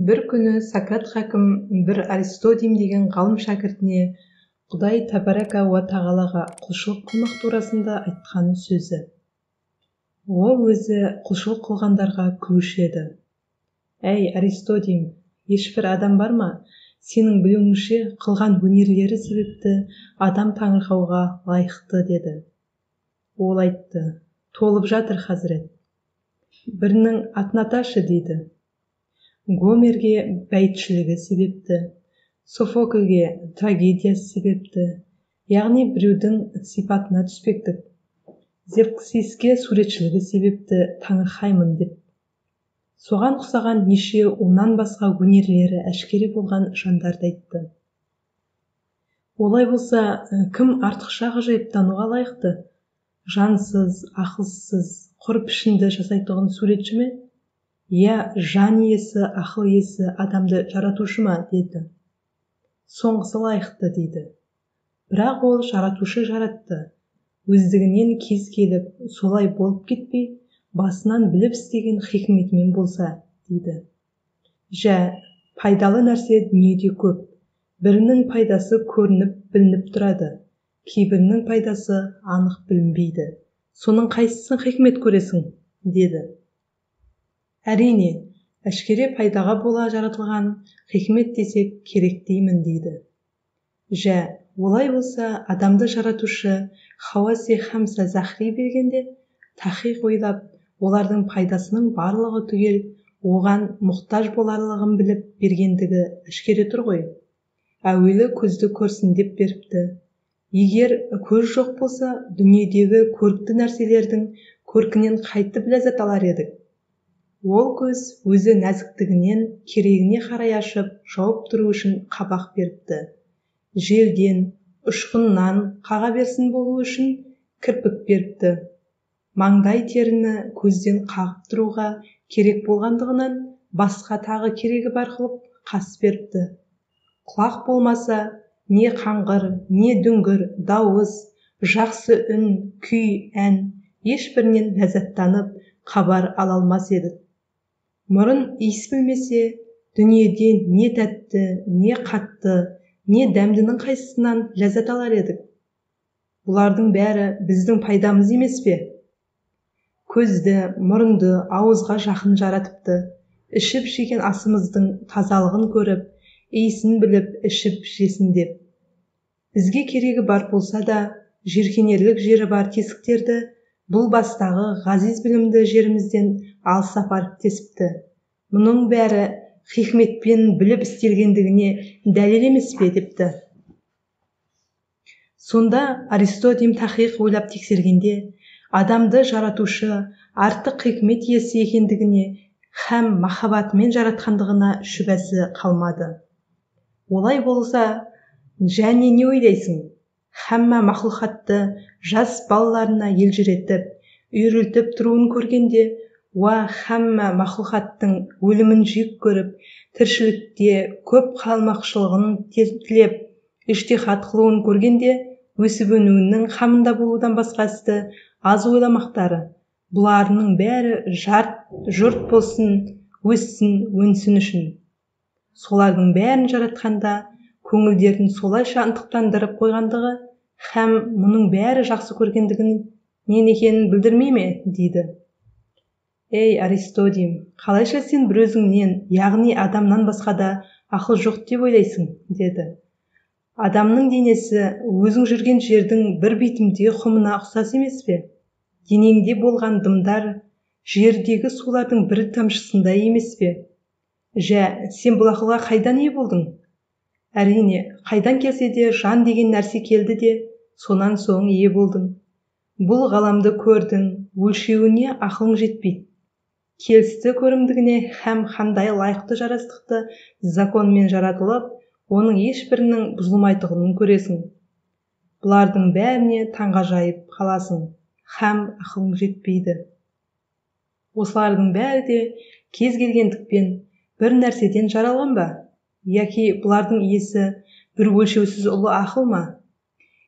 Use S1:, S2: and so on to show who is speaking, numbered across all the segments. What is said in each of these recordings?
S1: Бір күні Сократ хакім бір Аристодим деген ғалым шәкіртіне Құдай тәбарака уа тағалаға құлшылық қылмақ турасында айтқан сөзі. Ол өзі құлшылық қылғандарға күлуші еді. Әй, Аристодим, ешбір адам бар ма, сенің білуіңше қылған өнерлері себепті адам таңырқауға лайықты деді. Ол айтты, толып жатыр, хазірет. Бірінің атын аташы дейді. Гомерге бәйтшілігі себепті, Софокльге трагедиясы себепті, яғни біреудің сипатына түспектік. Зевксиске суретшілігі себепті таңырқаймын деп. Соған ұқсаған неше оннан басқа өнерлері әшкере болған жандарды айтты. Олай болса, кім артықша ғажайыптануға лайықты? Жансыз, ақылсыз, құр пішінді жасайтұғын суретші ме? Я жан иесі, ақыл иесі адамды жаратушы ма деді. Соңғысы лайықты дейді. Бірақ ол жаратушы жаратты. Өздігінен кез келіп, солай болып кетпей, басынан біліп істеген хикметімен болса, дейді. Жә, пайдалы нәрсе дүниеде көп. Бірінің пайдасы көрініп білініп тұрады, кейбірінің пайдасы анық білінбейді. Соның қайсысын хикмет көресің, деді. Әрине, әшкере пайдаға бола жаратылған хикмет десек керек деймін дейді. Жә, олай болса, адамды жаратушы хауаси хамса захри бергенде тахиқ ойлап, олардың пайдасының барлығы түгел оған мұқтаж боларлығын біліп бергендігі әшкере тұр ғой. Әуелі көзді көрсін деп беріпті. Егер көз жоқ болса, дүниедегі көрікті нәрселердің көркінен қайтып ләззат алар едік? Ол көз өзі нәзіктігінен керегіне қарай ашып, жауып тұру үшін қабақ беріпті. Желден, ұшқыннан қаға берсін болу үшін кірпік беріпті. Маңдай теріні көзден қағып тұруға керек болғандығынан басқа тағы керегі бар қылып қас беріпті. Құлақ болмаса, не қаңғыр, не дүңгір, дауыс, жақсы үн, күй, ән ешбірінен ләззаттанып, хабар ала алмас едік. Мұрын иіс білмесе, дүниеде не тәтті, не қатты, не дәмдінің қайсысынан ләззат алар едік? Бұлардың бәрі біздің пайдамыз емес пе? Көзді, мұрынды ауызға жақын жаратыпты. Ішіп жеген асымыздың тазалығын көріп, иісін біліп, ішіп жесін деп. Бізге керегі бар болса да, жеркенерлік жері бар тесіктерді бұл бастағы ғазиз білімді жерімізден алыс апарып тесіпті. Мұның бәрі хикметпен біліп істелгендігіне дәлел емес пе депті. Сонда Аристодим тахиқ ойлап тексергенде, адамды жаратушы артық хикмет иесі екендігіне һәм махаббатымен жаратқандығына шүбәсі қалмады. Олай болса, және не ойлайсың? Хамма мақлұқатты жас балаларына елжіретіп, үйірілтіп тұруын көргенде, уа хамма мақлұқаттың өлімін жек көріп, тіршілікте көп қалмақшылығын тілеп, іжтихад қылуын көргенде, өсіп өнуінің қамында болудан басқа істі аз ойламақтары, бұларының бәрі жұрт болсын, өссін, өнсін үшін. Солардың бәрін жаратқанда көңілдерін солайша ынтықтандырып қойғандығы һәм мұның бәрі жақсы көргендігінен екенін білдірмей ме дейді. Ей, Аристодим, қалайша сен бір өзіңнен, яғни адамнан басқа да ақыл жоқ деп ойлайсың, деді. Адамның денесі өзің жүрген жердің бір бетімде құмына ұқсас емес пе? Денеңде болған дымдар жердегі сулардың бір тамшысындай емес пе? Жә, сен бұл ақылға қайдан ие болдың? Әрине, қайдан келсе де жан деген нәрсе келді де, сонан соң ие болдың. Бұл ғаламды көрдің, өлшеуіне ақылың жетпейді. Келісті көрімдігіне һәм қандай лайықты жарастықты законмен жаратылып, оның ешбірінің бұзылмайтұғынын көресің. Бұлардың бәріне таңғажайып қаласың, һәм ақылың жетпейді. Осылардың бәрі де кез келгендікпен бір нәрседен жаралған ба? Яки бұлардың иесі бір өлшеусіз ұлы ақыл ма?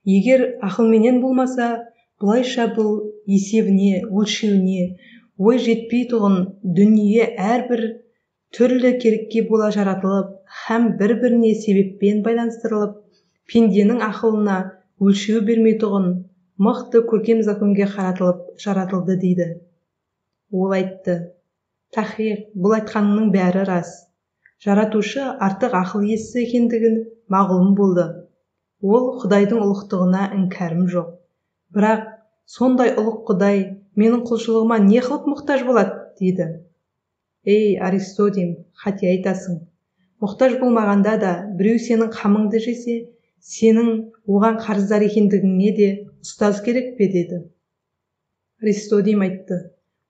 S1: Егер ақылменен болмаса, бұлайша бұл есебіне, өлшеуіне ой жетпейтұғын дүние әрбір Түрлі керекке бола жаратылып, һәм бір-біріне себеппен байланыстырылып, пенденің ақылына өлшеу бермейтұғын мықты көркем законге қаратылып жаратылды дейді. Ол айтты: Тахқиқ, бұл айтқаныңның бәрі рас. Жаратушы артық ақыл иесі екендігін мағлұм болды. Ол Құдайдың ұлықтығына іңкәрім жоқ. Бірақ сондай ұлық Құдай менің құлшылығыма не қылып мұқтаж болады, дейді. Ей, Аристодим, қате айтасың. Мұқтаж болмағанда да біреу сенің қамыңды жесе, сенің оған қарыздар екендігіңе де ұстаз керек пе, деді. Аристодим айтты: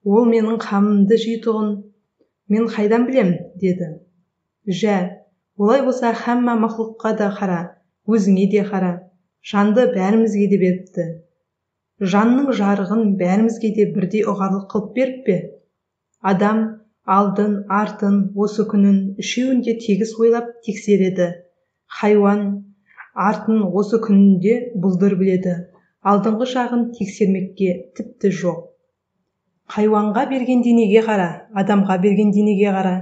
S1: Ол менің қамымды жейтұғын мен қайдан білем, деді. Жә, олай болса хамма мақлұққа да қара, өзіңе де қара. Жанды бәрімізге де беріпті. Жанның жарығын бәрімізге де бірдей ұғарлық қылып беріп пе? Адам алдын, артын, осы күнін үшеуін де тегіс ойлап тексереді. Хайуан артын осы күнінде бұлдыр біледі. Алдыңғы жағын тексермекке тіпті жоқ. Хайуанға берген денеге қара, адамға берген денеге қара.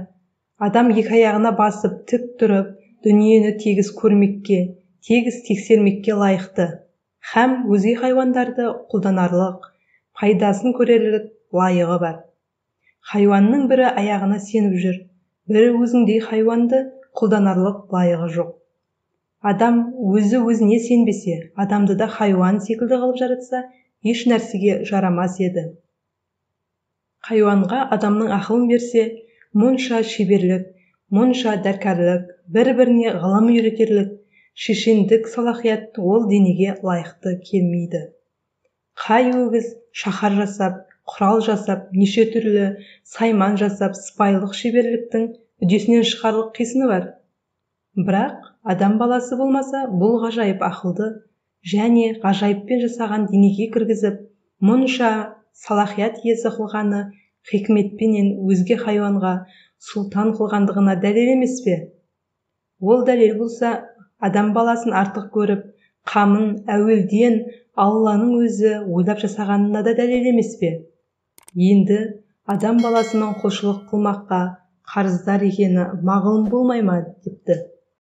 S1: Адам екі аяғына басып тік тұрып, дүниені тегіс көрмекке, тегіс тексермекке лайықты. Һәм өзге хайуандарды қолданарлық, пайдасын көрерлік лайығы бар. Хайуанның бірі аяғына сеніп жүр, бірі өзіңдей хайуанды қолданарлық лайығы жоқ. Адам өзі өзіне сенбесе, адамды да хайуан секілді қылып жаратса, еш нәрсеге жарамас еді. Хайуанға адамның ақылын берсе, мұнша шеберлік, мұнша дәркарлік, бір-біріне ғылым үйретерлік, шешендік салахият ол денеге лайықты келмейді. Қай өгіз шаһар жасап, құрал жасап, неше түрлі сайман жасап, сыпайылық шеберліктің үдесінен шығарлық қисыны бар. Бірақ адам баласы болмаса, бұл ғажайып ақылды және ғажайыппен жасаған денеге кіргізіп, мұнша салахият иесі қылғаны хикметпенен өзге хайуанға сұлтан қылғандығына дәлел емес пе? Ол дәлел болса, адам баласын артық көріп, қамын әуелден Алланың өзі ойлап жасағанына да дәлел емес пе? Енді адам баласының құлшылық қылмаққа қарыздар екені мағлұм болмай ма, депті.